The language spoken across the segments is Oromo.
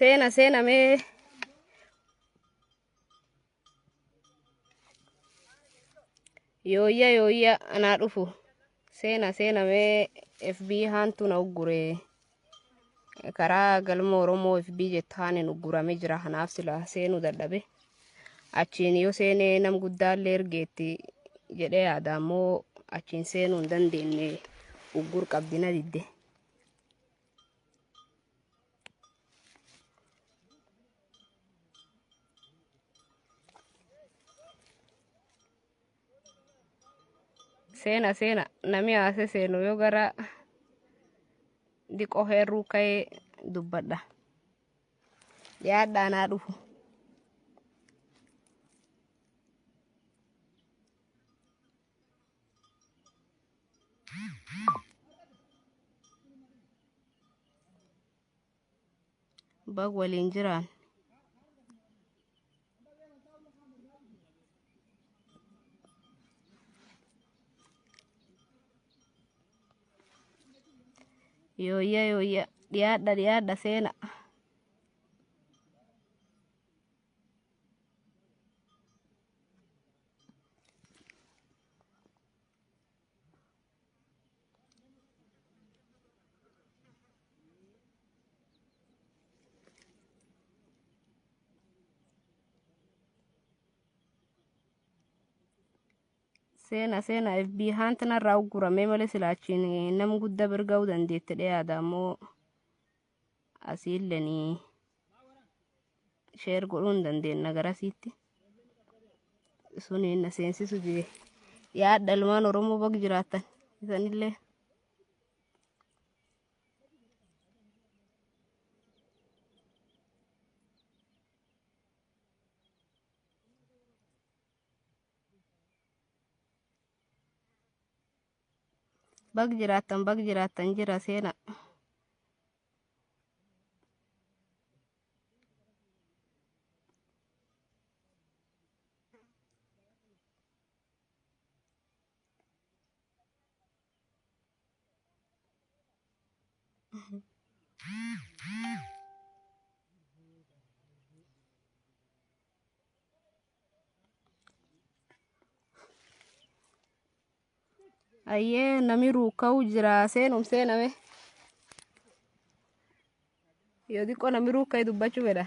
Seena seena mee yooyya yooyya anaa dhufu. Seena seena mee FB haantu na uggure. Karaa galma Oromoo FB jettaan uggurame jira kanaaf sila seenuu dadhabe. Achiin yoo seenee nam guddaallee ergeetti jedhee yaada ammoo achiin seenuu hin dandeenye uggur qabdi na didde. Seena seena nami haase seenu yoo gara diqoo heerruu ka'ee dubbadha. Dhiyaadhaa naa dhufu. Bag waliin jiraan. Yooyya yooyya dhiyaadha dhiyaadha seena. Seena seena FB haanta narraa ugguramee malee silaachiin nam guddaa bira ga'uu dandeette dhiyaada ammoo asiillenii sheer godhuu hin dandeenna garasiitti. Suniin na seensisu dide. Dhiyaadha ilmaan Oromoo bag jiraattan isanillee. Bag jiraattan bag jiraattan jira seena. Ayyee nami ruuka'uu jira seenum seename. Yoo xiqqoo nami ruuka'e dubbachuu fedha.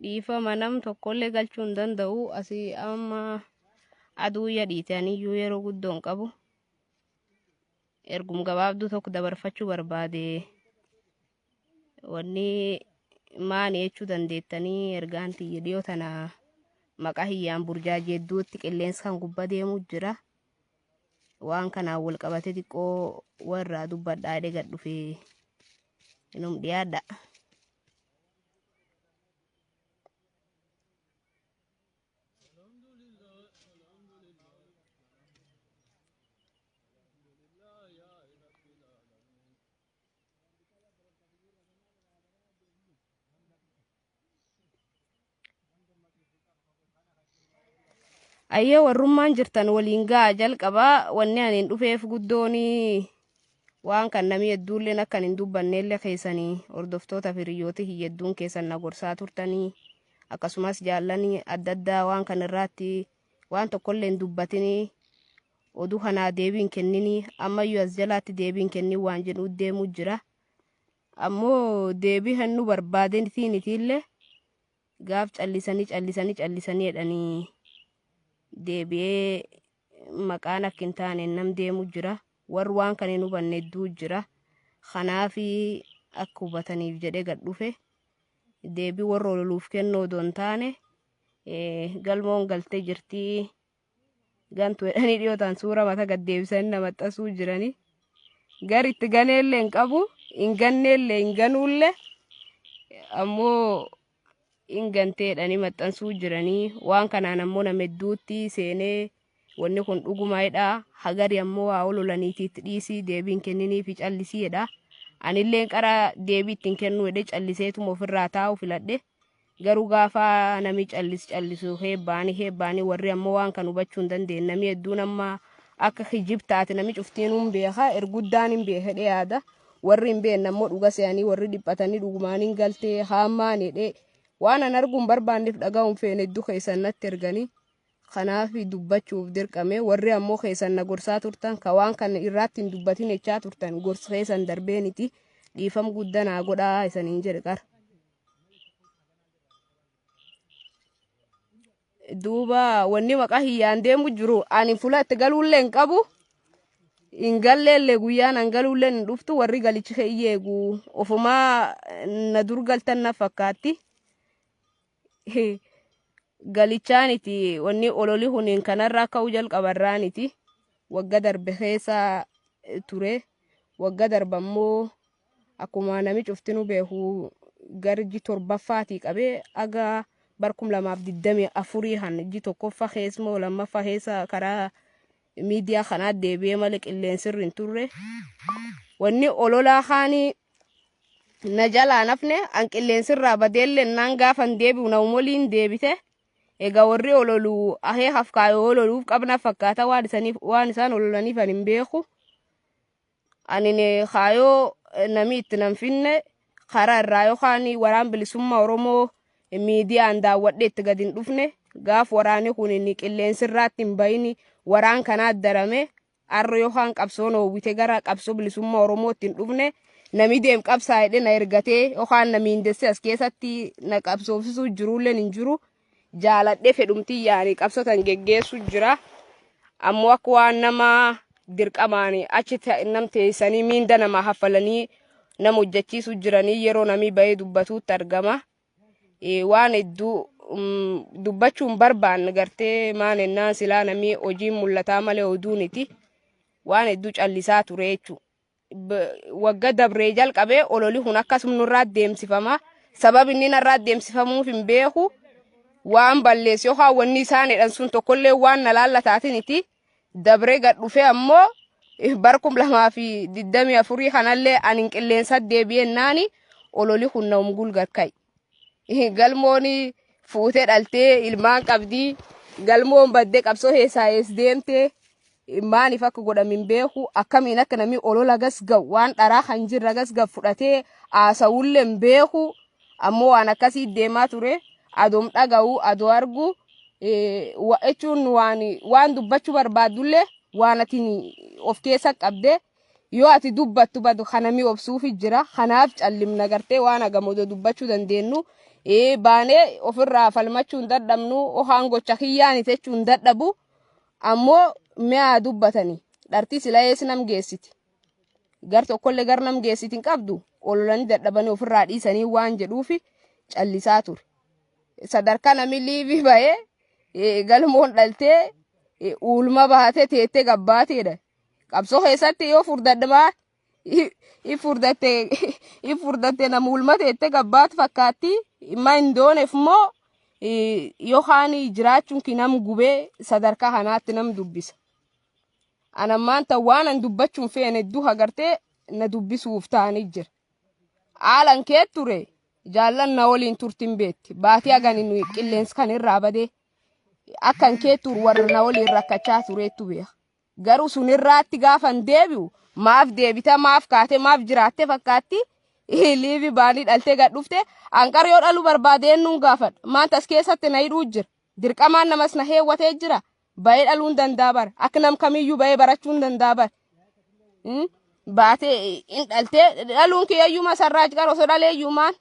Dhiifama nam tokkollee galchuu hin danda'u asii amma aduu yadhiite aniyyuu yeroo guddoo hin qabu. Ergum gabaabduu tokko dabarfachuu barbaade wanni maani jechuu dandeettanii ergaan tiyya dhiyoo tana maqaa hiyyaan burjaajii hedduutti qilleensa kan gubbaa deemuu jira. Waan kanaan wal qabate xiqqoo warraa dubbadhaa jedhee gad dhufee inum dhiyaadha. Ayyee warrummaan jirtan waliin ga'a jalqabaa wanni ani hin dhufeef guddoonii waan kan namni hedduulleen akkan hin dubbanneellee keessanii hordoftoota fi hiriyoota hedduun keessan na gorsaa turtanii akkasumas jaallanii adda addaa waan kan irraatti waan tokkollee hin dubbatinii oduu kanaa deebii hin kenninii ammayyuu as jalaatti deebii hin kennin waan jedhu deemuu jira. Ammoo deebii hannu barbaadenitiin itiillee gaaf callisanii callisanii callisanii jedhanii deebi'ee maqaan akka hin taane nam deemu jira. Warri waan kan hin hubanne hedduu jira. Kanaaf akka hubataniif jedhee gad dhufe deebii warra ololuuf kennuu odoo hin taane galmoon galtee jirtii gantu jedhanii dhiyootaan suura mata gad deebisanii nama maxxansuu jiranii. Gar itti ganeellee hin qabu, hin ganneellee hin ganuullee. Ammoo hin ganteedhanii maxxansuu jiranii waan kanaan ammoo nama hedduutti seenee wanni kun dhugumaadha. Hagari ammoo waa ololaniitiitti dhiisii deebiin kenniniifi callisiidha. Anillee qara deebii ittiin kennuu jedhee calliseetuma ofirraa taa'u filadhe. Garuu gaafa nami callis callisu heebbaanii heebbaanii warri ammoo waan kan hubachuu hin dandeenye nami hedduun amma akka kijib taate nami cuftiinuu hin beeka erguddaan hin beeka jedhee yaada. Warri hin beekne ammoo dhuga se'anii warri dhiphatanii dhugumaan hin galtee haammaan jedhee waan an arguu hin barbaanneef dhaga'uu hin feene hedduu keessan natti erganii. Kanaaf dubbachuuf dirqame warri ammoo keessan na gorsaa turtan ka waan kana irraatti hin dubbatin jechaa turtan gorsa keessan darbeeniti dhiifam guddaa naa godhaa isaniin jedhe qara. Duuba wanni maqaa hiyyaan deemu jiru ani fuula itti galuullee hin qabu. Hin galleellee guyyaan an galuullee hin dhuftu warri galichi kee eegu ofumaa na dur galtan na fakkaatti. Galichaaniti wanni ololi kuniin kanarraa ka'uu jalqabarraaniti. Wagga darbe keessa ture. Wagga darba immoo akkuma nami cuftinu beeku garji torbaffaatii qabee aga bar 2024 han ji tokkoffaa keessa moo lammaffaa keessa karaa miidiyaa kanaa deebi'ee malee qilleensirri hin turre. Wanni ololaa kaanii na jalaa nafne an qilleensirraa badeellee naan gaafan deebi'u na umoliin deebite. Egaa warri ololuu ahee hafkaayoo ololuuf qabna fakkaata waan isaniif waan isaan ololaniif ani hin beeku. Ani kaayoo nami itti nan finne karaa irraa yookaan waraan bilisummaa Oromoo miidiyaan daawwadhee itti gadi hin dhufne gaaf waraanni kun inni qilleensirraatti hin bayini waraan kanaa darame arra yookaan qabsoon oowwite gara qabsoo bilisummaa Oromootti hin dhufne nami deem qabsaa jedhee na ergatee yookaan na miindessee as keessatti na qabsoofsisuu jiruulleen hin jiru jaaladhee fedhumtii yaanii qabsotan geggeessu jira. Ammoo akka waan nama dirqamaan achi nam teessanii miinda namaa haffalanii nama hojjechiisuu jiranii yeroo namni bahee dubbatuutti argama. Waan hedduu dubbachuu hin barbaanne gartee maan ennaan silaa namni hojiin mul'ataa malee oduuniti. Waan hedduu callisaa ture jechuudha. Wagga dabree jalqabee ololi kun akkasuma nurraa deemsifama. Sababni inni narraa deemsifamuuf hin beeku. Waan balleessu yookaan wanni isaan jedhan sun tokkollee waan na laallataatiniti. Dabree gad dhufee ammoo bar 2024 kanallee ani hin qilleensa deebi'ennaani ololi kun na umgul gad ka'i. Galmoon fuutee dhaltee ilmaan qabdii galmoon baddee qabsoo keessaa ees deemtee maaniif akka godhame hin beeku akkamiin akka namni olola gas ga'u waan dharaa kan jirra gas ga'u fudhatee haasa'ullee hin beeku ammoo waan akkasii deemaa ture adoom dhaga'u adoo argu jechuun waan dubbachuu barbaadullee waan ati of keessa qabdee yoo ati dubbattu badu kanami obsuufi jira kanaaf callimna gartee waan hagamoodoo dubbachuu dandeenyu baanee ofirraa falmachuu hin dadhabnu ohaan gocha kiyyaani jechuu hin dadhabu ammoo mi'a dubbatanii dhartii sila eessi nam geessiti gar tokkollee gar nam geessiti hin qabdu ololanii dadhabanii ofirraa dhiisanii waan jedhuufi callisaa ture. Sadarkaa namni liivii bahee galmoon dhaltee uulma baatee teettee gabbaateedha. Qabsoo keessatti yoo furdadhaa i furdatte nama ulma teettee gabbaatu fakkaatti imma hin dooneef immoo yookaan jiraachuun kee nam gubee sadarkaa kanaatti nam dubbisa. Ana maanta waan an dubbachuun feene hedduu agartee na dubbisuuf ta'anii jira. Haalan kee ture jaallan na waliin turtin beetti baatii hagan inni qilleensi kan irraa badee akkan kee turu warra na waliin rakkachaa tureettu beeka. Garuu sunirraatti gaafan deebi'u maaf deebita maaf kaate maaf jiraatte fakkaatti liivi baanii dhaltee gad dhufte anqar yoo dhaluu barbaade eenyuun gaafadha maanta as keessatti na hidhuu jira dirqamaan namas na heewwatee jira bahee dhaluu hin danda'a bara akka nam kamiyyuu bahee barachuu hin danda'a bara. Baatee hin dhaltee dhaluun kiyyayyuu masarraa qara osoo dhaleeyyuu maan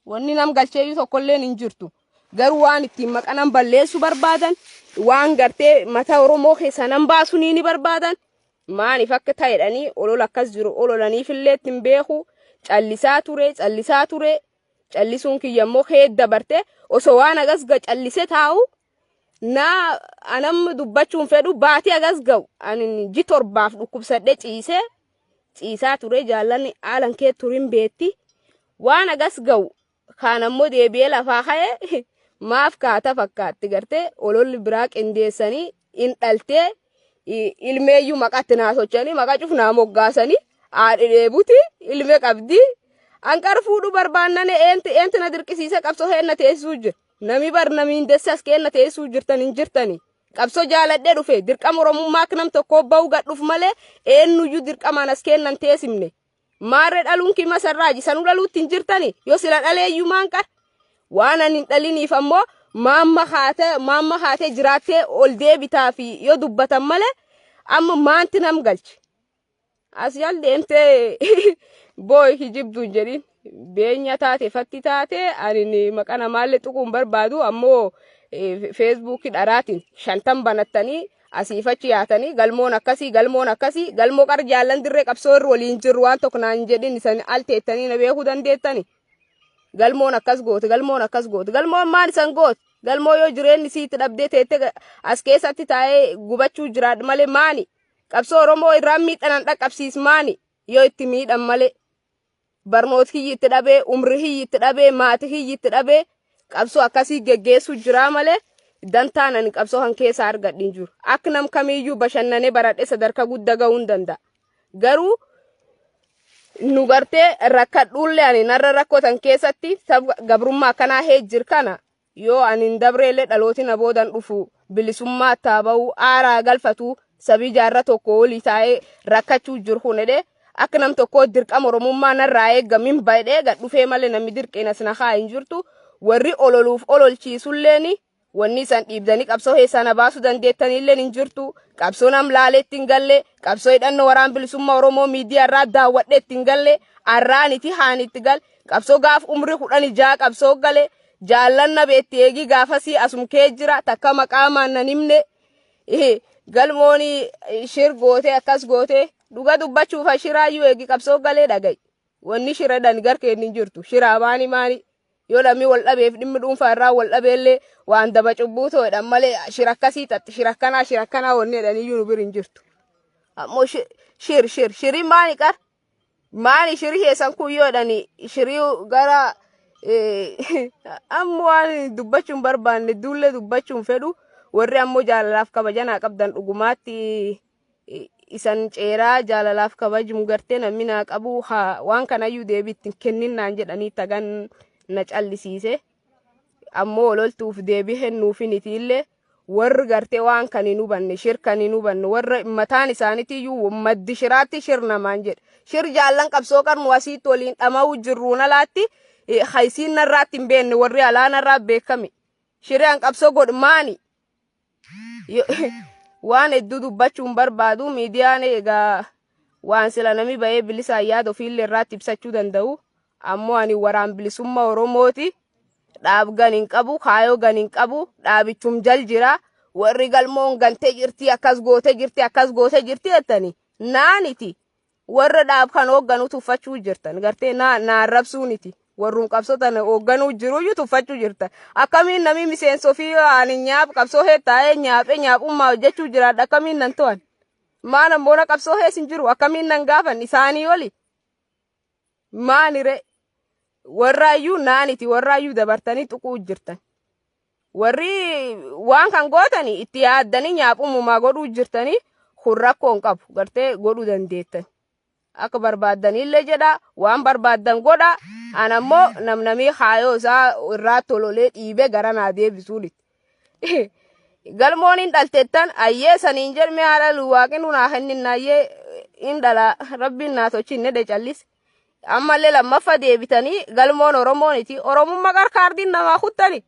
wanni nam galcheeyyuu tokkolleen hin jirtu. Garuu waan ittiin maqaa nam balleessuu barbaadan waan gartee mataa Oromoo keessa nam baasuu ni barbaadan maaniif akka ta'edhanii olola akkas jiru ololaniifillee ittiin beeku callisaa ture callisaa ture callisuun kiyya immoo kee dabarte osoo waan agas callise taa'u na anam dubbachuun fedhu baatii agas ga'u ani ji torbaaf dhukkubsadhee ciisee ciisaa ture jaallanni haalan kee turin beetti waan agas ga'u Kaan ammoo deebi'ee lafaa ka'ee maaf kaata fakkaatti gartee ololli biraa qindeessanii in dhaltee ilmeeyyuu maqatti naa sochanii maqaa cuf naa moggaasanii haadhi dheebuti ilme qabdi. Anqar fuudhuu barbaannane eenti eenti na dirqisiise qabsoo heenna teessuu jira. Nami bar namiin dessas keenna teessuu jirtan hin jirtani. Qabsoo jaaladhee dhufe dirqama Oromummaa akka nam tokkoo bahu gadhuuf malee eenyuyyuu dirqamaan as kennan teesimne. Maarree dhaluun kima sarraaji sanuu dhaluutti hin jirtani yoo sila dhaleeyyuu maan qar. Waan ani hin dhaliniif ammoo maamma haatee maamma haatee jiraattee ol deebitaa fi yoo dubbatan malee amma maanti nam galche. As jal deemtee booy kijibdu hin jedhin beenya taate fatti taate ani maqaa namaallee tuquu hin barbaadu ammoo feesbuukii dharaatiin 50 banattanii asiif achi yaatanii galmoon akkasii galmoon akkasii galmoo qar jaallan dirree qabsoo irra waliin jirru waan tokko naan jedhin isan al teettanii na beekuu dandeettani. Galmoon akkas goote galmoon akkas goote galmoon maan isan goote galmoo yoo jireenyi isiitti dhabdee teette as keessatti taa'ee gubachuu jiraadhu malee maani qabsoo Oromoo irraan miidhanan dhaqqabsiis maani yoo itti miidhan malee barnoota kiyyi itti dhabee umri kiyyi itti dhabee maatii kiyyi itti dhabee qabsoo akkasii geggeessuu jiraa malee dantaan ani qabsoo kan keessa argadhu hin jiru. Akka nam kamiiyyuu bashannanee baradhee sadarkaa guddaa gahuu hin danda'a. Garuu nu gartee rakkadhuullee ani narra rakkotan keessatti saba gabrummaa akkanaa hee jir kana yoo ani hin dabreellee dhalooti na boodan dhufu bilisummaa taaba'uu aaraa galfatu sabii jaarra tokko olii taa'ee rakkachuu jiru kun jedhee akka nam tokkoo dirqama Oromummaa narraa eegamin baay'ee gad dhufee malee namni dirqeen as na haa hin jirtu warri ololuuf ololchiisulleen wanni isaan dhiibdanii qabsoo keessaa na baasuu dandeettanillee hin jirtu qabsoo nam laalee ittiin galle qabsoo hidhannoo waraan bilisummaa Oromoo miidiyaa irraa daawwadhee ittiin galle arraaniti haanitti gal qabsoo gaaf umrii 16 qabsoo gale jaallanna beetti eegii gaafasii asum kee jira takka maqaa maan himne galmoon shir gootee akkas gootee dhuga dubbachuuf shiraayyuu eegi qabsoo galee dhaga'i wanni shiradhan garkeen hin jirtu shiraa maani maani yoo namni wal dhabeef dhimmi dhuunfaa irraa wal dhabeellee waan daba cubbuu ta'edha malee shira akkasii xaxxi shira akkanaa shira akkanaa wanni jedhaniyyuu nu bir hin jirtu. Ammoo shir shir shirii maani qar maani shirii keessan kun yoo jedhani shirii gara ammoo waan dubbachuun barbaanne duullee dubbachuun fedhu warri ammoo jaalalaaf kabajanaa qabdan dhugumaatti isan ceeraa jaalalaaf kabajum gartee namni naa qabu waan kanayyuu deebii ittiin kenninnaan jedhanii tagan na callisiise ammoo ololtuuf deebii kennuufinitiillee warri gartee waan kan hin hubanne shir kan hin hubanne warra mataan isaaniitiyyuu maddi shiraatti shir namaan jedhe shir jaallan qabsoo qarnu asiitti waliin dhama'uu jirruun alaatti haysiin narraatti hin beekne warri alaa narraa beekame shiraan qabsoo godhu maani waan hedduu dubbachuun barbaadu miidiyaan egaa waan sila nami ba'ee bilisaan yaada ofiillee irraatti ibsachuu danda'u ammoo ani waraan bilisummaa Oromooti dhaab gan hin qabu kaayoo gan hin qabu dhaabichum jal jira warri galmoon gantee jirti akkas gootee jirti akkas gootee jirti jettani naaniti warra dhaab kan hoogganuu tuffachuu jirtan gartee naan rabsuuniti warruun qabsoo tana hoogganuu jiruyyuu tuffachuu jirtan akkamiin namni miseensa ofii ani nyaap qabsoo heettaa'ee nyaaphee nyaaphummaa hojjechuu jiraadha akkamiin nan to'an maan ammoo na qabsoo hees hin jiru akkamiin nan gaafan isaanii oli maanire warraayyuu naaniti warraayyuu dabartanii tuquu jirtan warri waan kan gootani itti yaaddanii nyaaphuumumaa godhuu jirtanii kun rakkoo hin qabu gartee godhuu dandeettan akka barbaaddanillee jedha waan barbaaddan godha an ammoo namnamii haayoo isaa irraa tololee dhiibee gara naa deebisuudhiti. Galmoon hin dhaltettan ayyee saniin jedhme haadha waaqni naa kennin ayyee hin dhala rabbiin naa tolchinne de callis. Ammallee lammaffa deebitanii galmoon Oromooniti Oromummaa qarkaardiin namaa kuttani.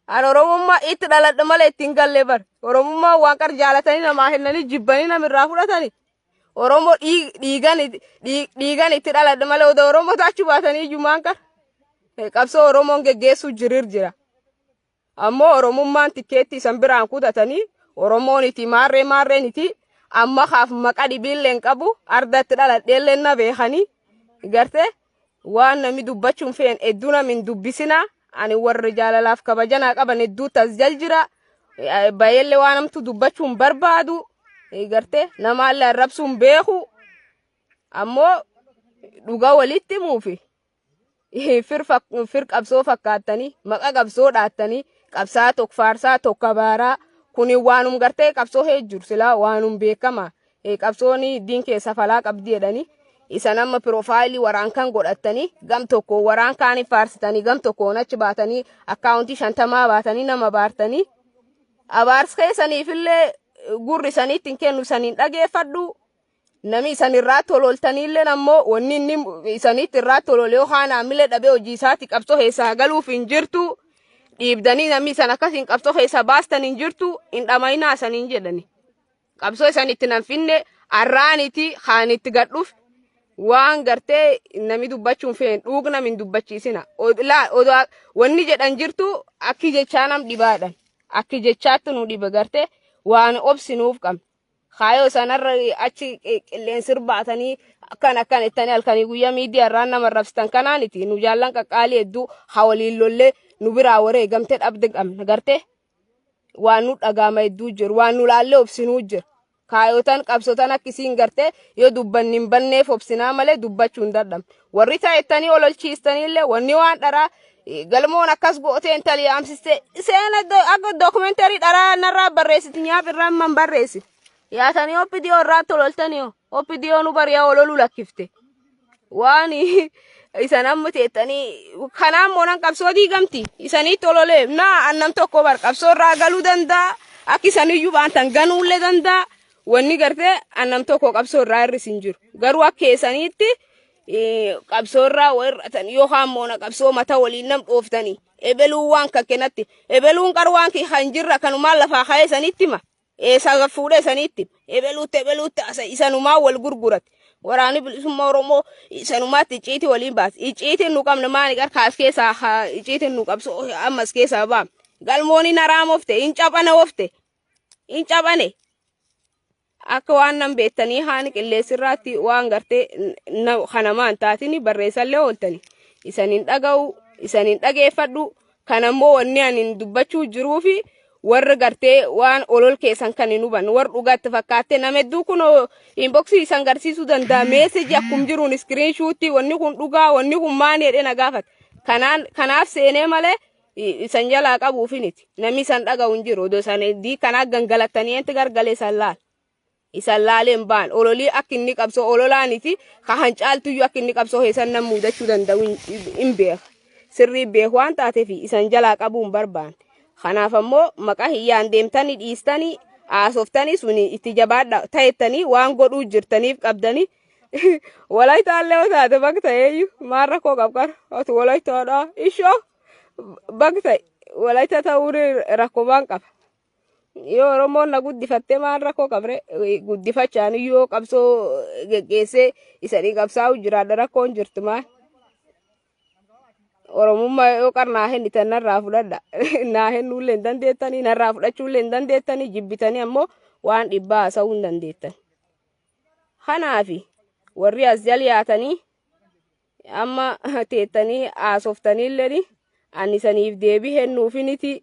An Oromummaa itti dhaladhe malee ittiin galle bar. Oromummaa waan qar jaalatanii namaa kennanii jibbanii namirraa fudhatani. Oromoo dhiigan itti dhaladhe malee odoo Oromoo taachuu baatanii iyyuu maan qar. Qabsoo Oromoon geggeessuu jirir jira. Ammoo Oromummaan tikkeetti isan biraan kutatanii Oromoon itti maarree maarreen itti amma haaf maqa dhibiillee hin qabu ardatti dhaladheellee na beekanii gartee waan namni dubbachuun feen hedduu nami hin dubbisina ani warri jaalalaaf kabajanaa qaban hedduu tas jal jira baay'eellee waan namtu dubbachuun barbaadu gartee namaallee arrabsuun beeku ammoo dhugaa walitti himuufi Fir qabsoo fakkaattanii, maqa qabsoo dhaattanii, qabsaa tokko faarsaa tokko abaaraa. Kuni waanum gartee qabsoo heejjiru silaa waanum beekama. Qabsoon diin keessa falaa qabdi jedhanii. Isan amma profile waraan kan godhattanii, gam tokko waraan kaanii faarsitanii, gam tokkoon achi baatanii account 50 baatanii nama baartanii. Abaarsa keessaniifillee gurri isaniitti hin kennu, isaniin dhageeffadhu. Nami isan irraa tololtaniillee ammoo wanni inni isaniitti irraa tolole yookaan haamilee dhabee hojii isaatti qabsoo keessaa galuuf hin jirtu. Dhiibdanii namni isan akkasiin qabsoo keessaa baastan hin jirtu, hin dhamayinaa isaniin jedhani. Qabsoo isan itti nan finne arraaniti kaan itti gadhuuf waan gartee nami dubbachuun feen dhuug nami hin dubbachiisina. Wanni jedhan jirtu akki jechaa nam dhibaadhan. Akki jechaatti nu dhibe gartee waan obsinuuf qabna. Kaayoo sanarra achi qilleensir baatanii akkan akkan ittanii halkanii guyyaa miidiyaa irraan nama rabsitan kanaaniti nu jaallan qaqqaalii hedduu haa waliin lollee nu biraa wareegamtee dhabde qabna gartee. Waan nu dhagaama hedduu jiru, waan nu laallee obsinuu jira. Kaayotan qabsotan akkisiin gartee yoo dubbanni hin banneef obsinaa malee dubbachuu hin dadhabne. Warri taa'ettanii ololchiistaniillee wanni waan dharaa galmoon akkas gootee intali yaamsistee seena akka documentary dharaa narraa barreessiti, nyaaf irraa man barreessi. Yaatanii OPDO irraa tololtanii OPDO nu bariyaa ololuu lakkifte. Waan isan amma teettanii kanaan moonan qabsoo diigamti isaniitti ololee naa annam tokko bar qabsoo irraa galuu danda'a, akka isaniyyuu baantan ganuullee danda'a. Wanni gartee annam tokko qabsoo irraa hir'is hin jiru, garuu akka isaniitti qabsoo irraa hir'atan yookaan moona qabsoo mata waliin nam dhooftanii ebeluun waan kan kennatti ebeluun qar waan kan jirra kanumaan lafaa ka'ee isanitti hima, eessa fuudhee isanitti ebeluutti ebeluutti isanumaa wal gurgurate. Waraanni bilisummaa Oromoo isanumaatti icciitii waliin baase. Icciitiin nu qabne maali? Qarkaas keessaa icciitiin nu qabsu ammas keessaa baam. Galmoon hin haraamofte, hin caphane ofte, hin caphane. Akka waan nan beektanii haani qilleensirraatti waan gartee kanamaan taatini barreessallee ooltani. Isan hin dhaga'u, isan hin dhageeffadhu. Kanammoo wanni ani dubbachuu jiruufi warra gartee waan olol keessan kan hin hubanne, warra dhugaatti fakkaatte nama hedduu kun inbox isan garsiisuu danda'a, message akkum jiruun screenshot, wanni kun dhugaa, wanni kun maani jedhee na gaafata. Kanaan kanaaf seenee malee isan jalaa qabuufiniti. Namni isan dhaga'u hin jiru. Odoo isan dii kanaa gangalattanii enti gargalee isan laal. Isan laalee hin baan. Ololii akka inni qabsoo ololaaniti ka hancaaltuyyuu akka inni qabsoo keessan nam mudachuu danda'u hin beeka. Sirrii beeku waan taateef isan jalaa qabuu hin barbaanne. Kanaaf ammoo maqaa hiyyaan deemtanii dhiistanii haasoftanii suni itti jabaadha ta'ettanii waan godhuu jirtaniif qabdanii. Walayitaallee yoo taate bak ta'eeyyu maal rakkoo qabqara ati walayitaadha ishoo bak ta'e walayita ta'uu rakkoo waan qaba. Yoo Oromoon na guddifattee maal rakkoo qabre? Guddifachaan yoo qabsoo geggeessee isanii qabsaa'u jiraadha, rakkoon jirtu maal? Oromummaa yoo qarnaa hennitan narraa fudhadha. Naa hennuullee hin dandeettanii, narraa fudhachuullee hin dandeettanii, jibbitanii ammoo waan dhibbaa haasa'uu hin dandeettan. Kanaafi warri as jala yaatanii amma teettanii haasoftaniillee ani isaniif deebii hennuufiniti,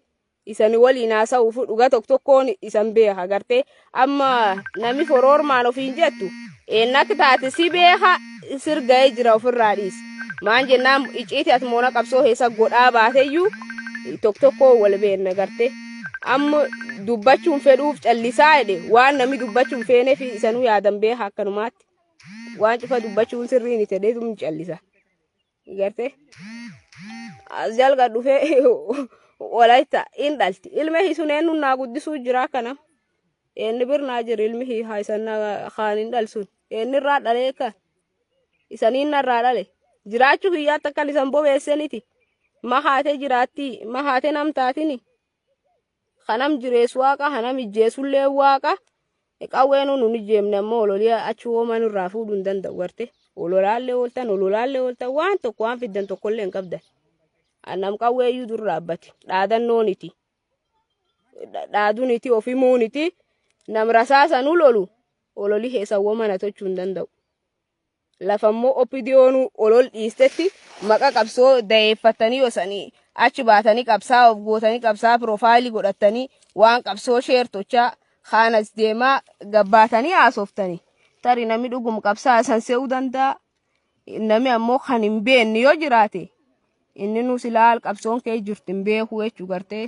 isani waliin haasa'uuf dhuga tokko tokkoon isan beeka gartee. Amma nami foroormaan ofiin jettu eennak taate si beeka, sirga'ee jira, ofirraa dhiisi. Maan jennaan icciiti ati moona qabsoo keessa godhaa baateyyuu tokko tokko wal beenna gartee. Amma dubbachuun fedhuuf callisaa jedhe, waan namni dubbachuun feeneef isanuu yaadan beeka, akkanumaatti. Waan cufa dubbachuun sirriin itti jedheetu callisa. Gartee as jalqa dhufee walayta in dhalti ilma hisun eenyu naa guddisuu jira kana, eenyu bir naa jira, ilmi haa isan kaan hin dhalsun, eenyu irraa dhalee kan isaniin narraa dhale jiraachuu hiyyaatti akkan isan bobeesseniti ma haatee jiraatti, ma haatee nam taatini kanam jireessu waaqa, kanam ijjeessullee waaqa. Qawween nun ijjeemne ammoo ololii achi hooman irraa fuudhuu hin danda'u garte. Ololaallee ooltan, ololaallee ooltan, waan tokko waan fiddan tokkollee hin qabdan. Annam qawwee iyyuu dur dhaabbate dhaadannooniti dhaaduniti ofimuuniti nam rasaasanuu lolu ololii keessawwan mana tochuu hin danda'u. Lafa immoo OPDOn olol dhiistetti maqa qabsoo dayeeffatanii osanii achi baatanii qabsaa of gootanii, qabsaa profile godhatanii, waan qabsoo share tochaa kaanas deemaa gabbaatanii haasoftanii. Tarii namni dhugum qabsaa san se'uu danda'a. Namni ammoo kan hin beekne yoo jiraate Inni nu silaal qabsoon kee jirti hin beeku jechuu gartee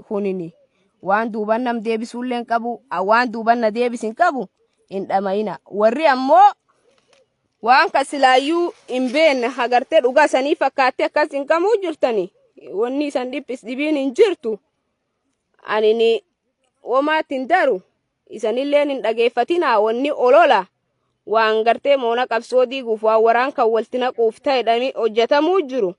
kunini. Waan duuban nam deebisuullee hin qabu, waan duuban na deebis hin qabu hin dhamayina. Warri ammoo waan kan silaayyuu hin beekne hagartee dhugaa sanii fakkaattee akkas hin qabuu jirtani. Wanni isan dhiphis dhibiin hin jirtu. Ani womaatti hin daru. Isanilleen hin dhageeffatinaa wanni olola. Waan gartee moona qabsoo diiguuf waan waraan kan walti naquuf ta'edhani hojjetamuu jiru.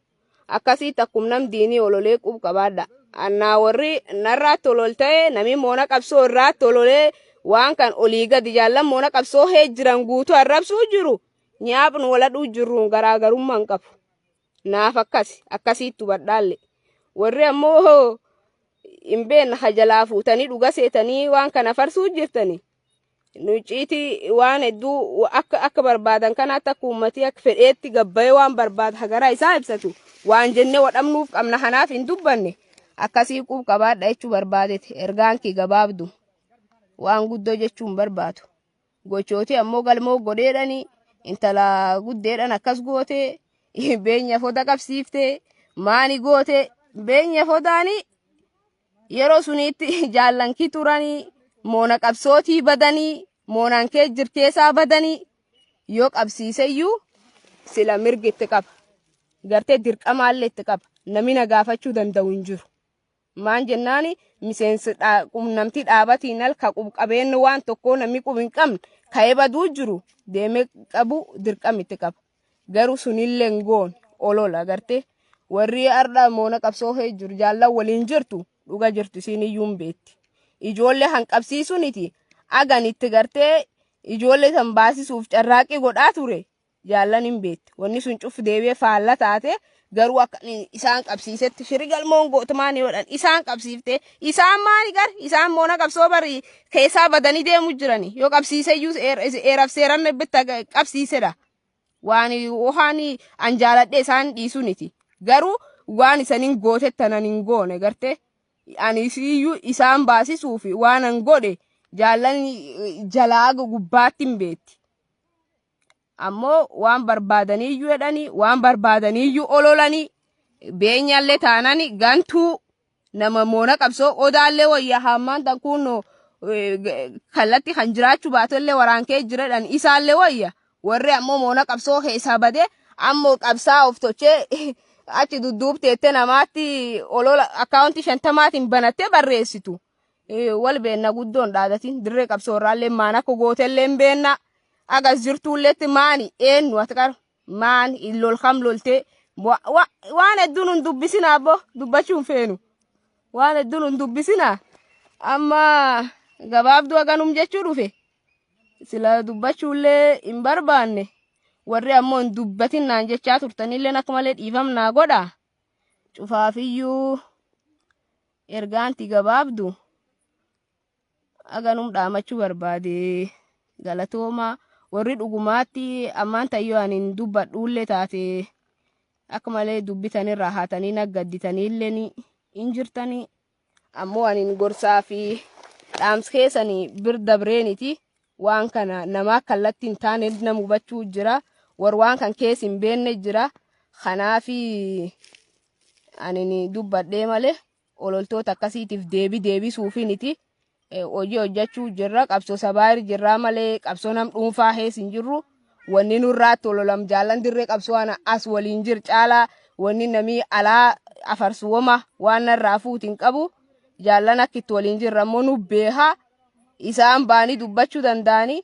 Akkasitti akkum nam diinii ololee qub qabaadha. Annaa warri narraatti olol ta'e nami moona qabsoo irraatti ololee waan kan olii gadi jaallan moona qabsoo hee jiran guutuu arrabsuu jiru. Nyaapnu waladhuu jirruun garaagarummaa hin qabu. Naaf akkasi akkasitti hubadhaalle. Warri ammoo hin beekne hajalaa fuutanii dhuga seetanii waan kana farsuu jirtani. Nuciiti waan hedduu akka barbaadan kanaatti akka uummatii akka fedheetti gabbayee waan barbaadu hagaraa isaa ibsatu waan jennee wadhamnuuf qabna kanaaf hin dubbanne akkasii qub qabaadha jechuu barbaadete ergaan kee gabaabdu waan guddoo jechuu hin barbaadu. Gochooti ammoo galmoo godheedhani intala guddeedhan akkas goote beenya foda qabsiifte maani goote beenya fodaani yeroo suniitti jaallankii turanii moona qabsootii badanii moonaan kee jirkeessaa badanii yoo qabsiiseyyuu sila mirgi itti qaba. Gartee dirqamaallee itti qaba. Namni na gaafachuu danda'u hin jiru. Maan jennaani miseensi qunnamtii dhaabatiin al ka qabeenyi waan tokkoo namni qub hin qabne ka'ee baduu jiru deemee qabu dirqama itti qaba. Garuu sunillee hin goone olola gartee warri har'a moona qabsoo hee jiru jaallan waliin jirtu dhuga jirtu isiin iyyuu hin beekti. Ijoollee hanqabsiisuniti agan itti gartee ijoollee san baasisuuf carraaqqii godhaa ture jaallan hin beekti. Wanni sun cuf deebi'ee faalla taate garuu akka isaan qabsiisetti shiri galmoon gootumaan yoodhan isaan qabsiifte isaan maali gar isaan moona qabsoo bari keessaa badanii deemu jirani yoo qabsiiseyyuu eeraaf seeran bitta qabsiisedha. Waan waan an jaaladhe isaan dhiisuniti garuu waan isaniin gootettanan hin goone gartee ani iyyuu isaan baasisuuf waan an godhe jaallan jalaa gubbaatti hin beetti. Ammoo waan barbaadaniiyyuu jedhanii waan barbaadaniiyyuu ololanii beenyallee taanani gantuu nama moona qabsoo odaallee wayyaa hammaan tan kunno kallatti kan jiraachuu baatollee waraankee jiredhan isaallee wayya warri ammoo moona qabsoo keessaa badee ammoo qabsaa of tochee achi dudduubteette namaatti olola akkaawuntii 50maatiin banattee barreessitu. Wal beenna guddoon dhaadatin dirree qabsoo irraallee maan akka gootellee hin beenna. Agas jirtuulleetti maani eenyu ati qara maan lol kam loltee waan hedduun hin dubbisina abbo dubbachuu hin feenu. Waan hedduun hin dubbisina amma gabaabduu haganum jechuu dhufe sila dubbachuullee hin barbaanne warri ammoo hin dubbatin naan jechaa turtanillee akka malee dhiifamnaa godha. Cufaafiyyuu ergaanti gabaabdu haganum dhaamachuu barbaade galatooma warri dhugumaatti ammaan tayyoo ani hin dubbadhuullee taate akka malee dubbitanirraa haatanii naggadditaniillee hin jirtanii ammoo ani gorsaa fi dhaamsa keessanii bir dabreeniti waan kana namaa kallatti hin taane nama hubachuu jira war waan kan keessa hin beekne jira kanaafi ani dubbadhee malee ololtoota akkasiitiif deebii deebisuufiniti. Hojii hojjechuu jirra qabsoo sabaa jirraa malee qabsoo nam dhuunfaa hees hin jirru wanni nurraatti ololam jaallan dirree qabsoo ana as waliin jir caalaa wanni namii alaa afarsuwama waan narraa fuuti hin qabu jaallan akka itti waliin jirra ammoo nu beekaa isaan baanii dubbachuu danda'anii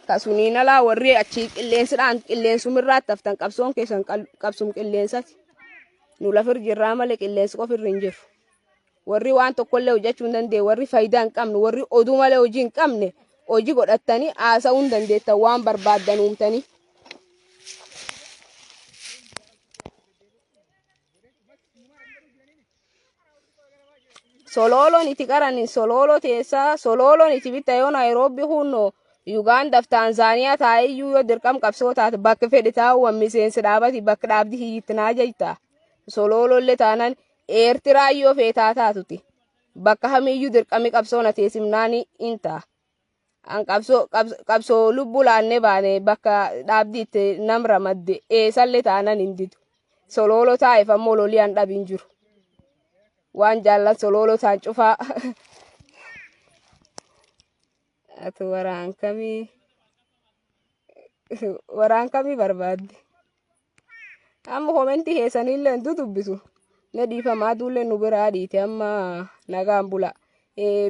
kasuniin alaa warri achi qilleensidhaan qilleensumirraatti haftan qabsoon keessan qabsum qilleensati nu lafir jirraa malee qilleensi qofirra hin jiru. Warri waan tokkollee hojjechuu hin dandeenye warri faayidaa hin qabne warri oduu malee hojii hin qabne hojii godhatanii haasa'uu hin dandeettan waan barbaaddan uumtanii. Solooloon itti qaran solooloo teessaa solooloon itti bitta yoo Naayiroobii hunno Yugaandaaf Taanzaaniyaa taa'eyyuu yoo dirqam qabsoo taate bakka fedhe taa'uun miseensi dhaabati bakka dhaabdi hiyyitti naa jayta. Solooloollee taanan Eertiraa yoo feetaa taatuti. Bakka kamiyyuu dirqamni qabsoo na teessimnaani hin ta'a. An qabsoo lubbuu laannee baane bakka dhaabdi itti nam ramadde eessallee taanan hin didu. Solooloo taa'eef ammoo loliyaan dhabin jiru. Waan jaallan solooloo ta'an cufaa. Ati waraan kamii barbaadde? Amma komentii keessanillee hin dudubbisu. Ne dhiifamaa aduullee nu biraa dhiite amma nagaan bula.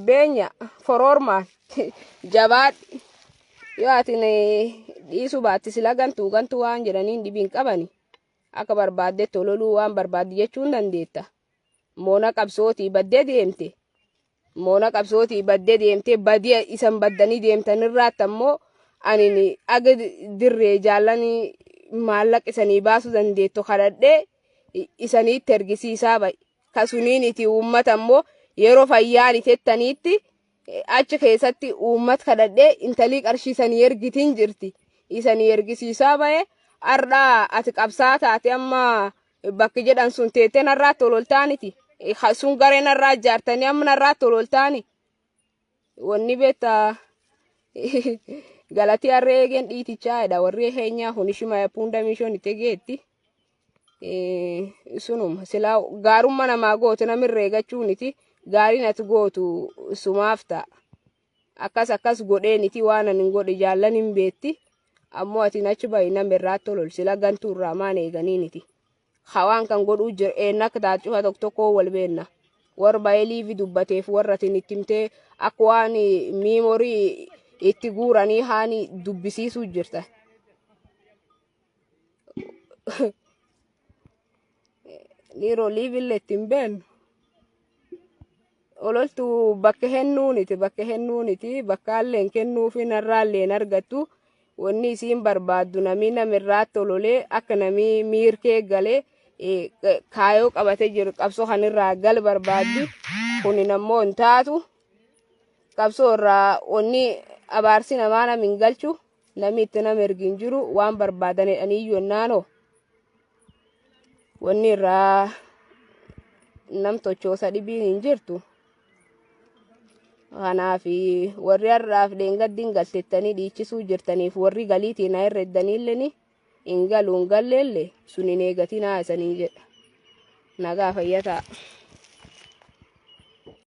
Beenya foroormaan jabaadhi. Yoo ati dhiisuu baatte sila gantuu gantuu waan jedhaniin dhibiin qabani. Akka barbaaddetti ololuu waan barbaadde jechuun dandeetta. Moona qabsootii baddee deemte. Moona qabsootii baddee deemte badii isan baddanii deemtanirraatti ammoo ani aga dirree jaallanii maallaqa isanii baasuu dandeettu kadhadhee isaniitti ergisiisaa ba'i. Kasuniin itti uummata ammoo yeroo fayyaan itettaniitti achi keessatti uummata kadhadhee intalii qarshii isanii ergitiin jirti. Isanii ergisiisaa ba'e har'aa ati qabsaa taate amma bakki jedhan sun teettee narraatti ololtaaniti. Sun garee narraa ijaartanii amma narraatti ololtaani. Wanni beektaa galatii harree eegeen dhiitichaa jedha warri heenyaa kun ishuma punda mishoon itti geetti. Sunuma silaa gaarummaa namaa gootu namirra eeggachuuniti gaariin ati gootu sumaaf ta'a. Akkas akkas godheeniti waan ani godhe jaallan hin beetti. Ammoo ati achi bahi namirraatti olol sila gantuu irraa maan eeganiiniti. Hawaan kan godhuu jira eenna akka taate cufa tokko tokko wal beenna. Warra baay'ee liivi dubbateef warra ati itti himtee akka waan miimorii itti guuranii haani dubbisiisuu jirta. Dhiiroo liivillee ittiin beennu. Ololtu bakka hennuuniti bakka hennuuniti bakka alleen kennuufi narraallee hin argattu. Wanni isiin barbaaddu namni namirraatti ololee akka namni miirkee galee kaayoo qabatee jiru qabsoo kanirraa gal barbaaddi. Kunin ammoo hin taatu. Qabsoo irraa wanni abaarsi namaa nam hin galchu. Namni itti nama ergi hin jiru waan barbaadan jedhanii yennaanoo. Wanni irraa nam tochoosa dhibiin hin jirtu. Kanaaf warri har'aaf dheengaddiin galtettanii dhiichisuu jirtaniif warri galiitiin na herreddaniillee hin galu hin galleellee sun hin eegatinaa isanii jedha. Nagaa fayyaa ta'a.